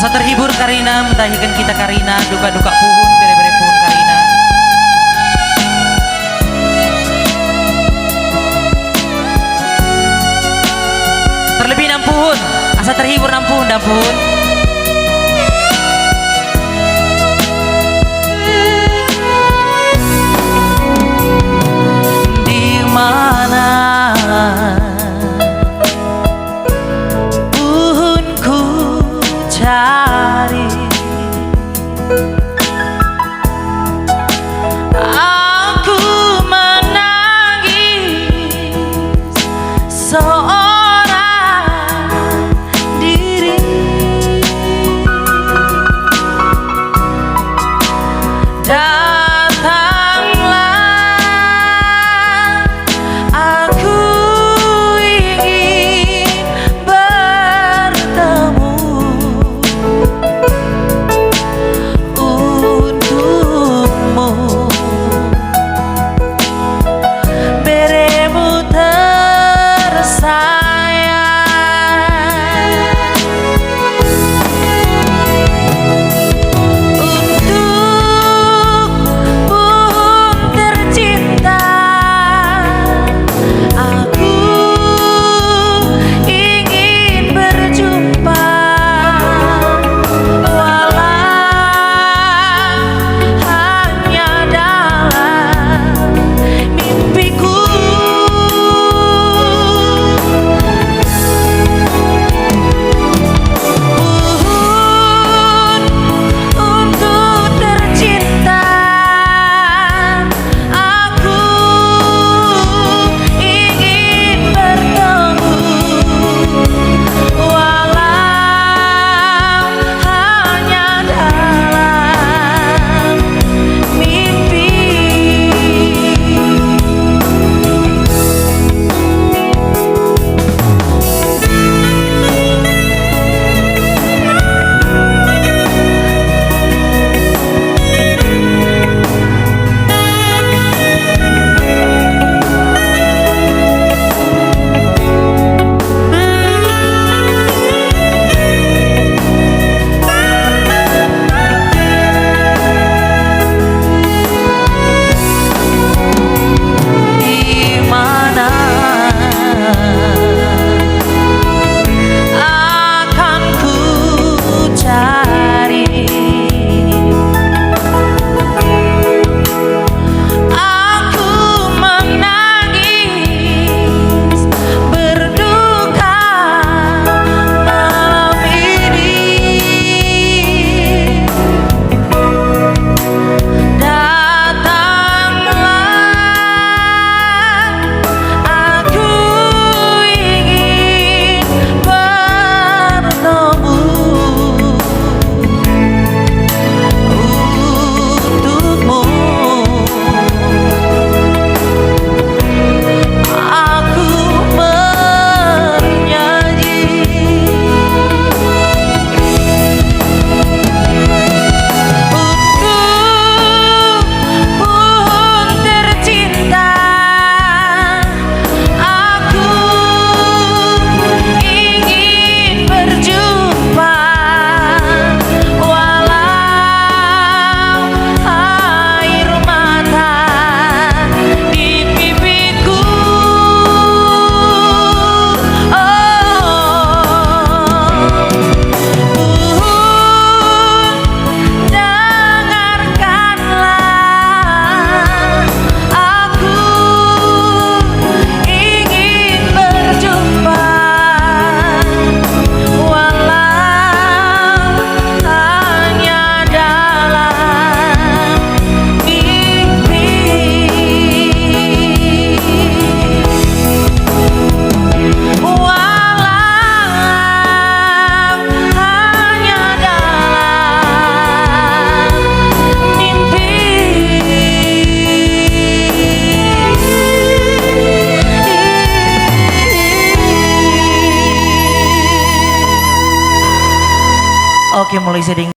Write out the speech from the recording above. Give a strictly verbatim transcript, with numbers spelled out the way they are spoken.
Asa terhibur karina, mendahiken kita karina, dukak-dukak puhun, bere-bere puhun karina. Terlebih nampuhun, asa terhibur nampuhun, nampuhun. Di mana puhun kucari. Aku menangis seorang diri. Datanglah, aku ingin bertemu untukmu, beremu tersayang. Untuk puhun tercinta, aku ingin berjumpa, walau hanya dalam mimpiku. Puhun untuk tercinta, aku ingin bertemu, walau hanya dalam mimpi. Di mana akan ku cari? Aku menangis berduka malam ini. Datanglah, aku ingin bertemu untukmu. Aku bernyanyi untuk puhun tercinta. Aku ingin berjumpa, walau air mata di pipiku. Oh, puhun, dengarkanlah, aku ingin berjumpa, walau hanya dalam mimpi. Walau hanya dalam mimpi. Oke, mulai seding.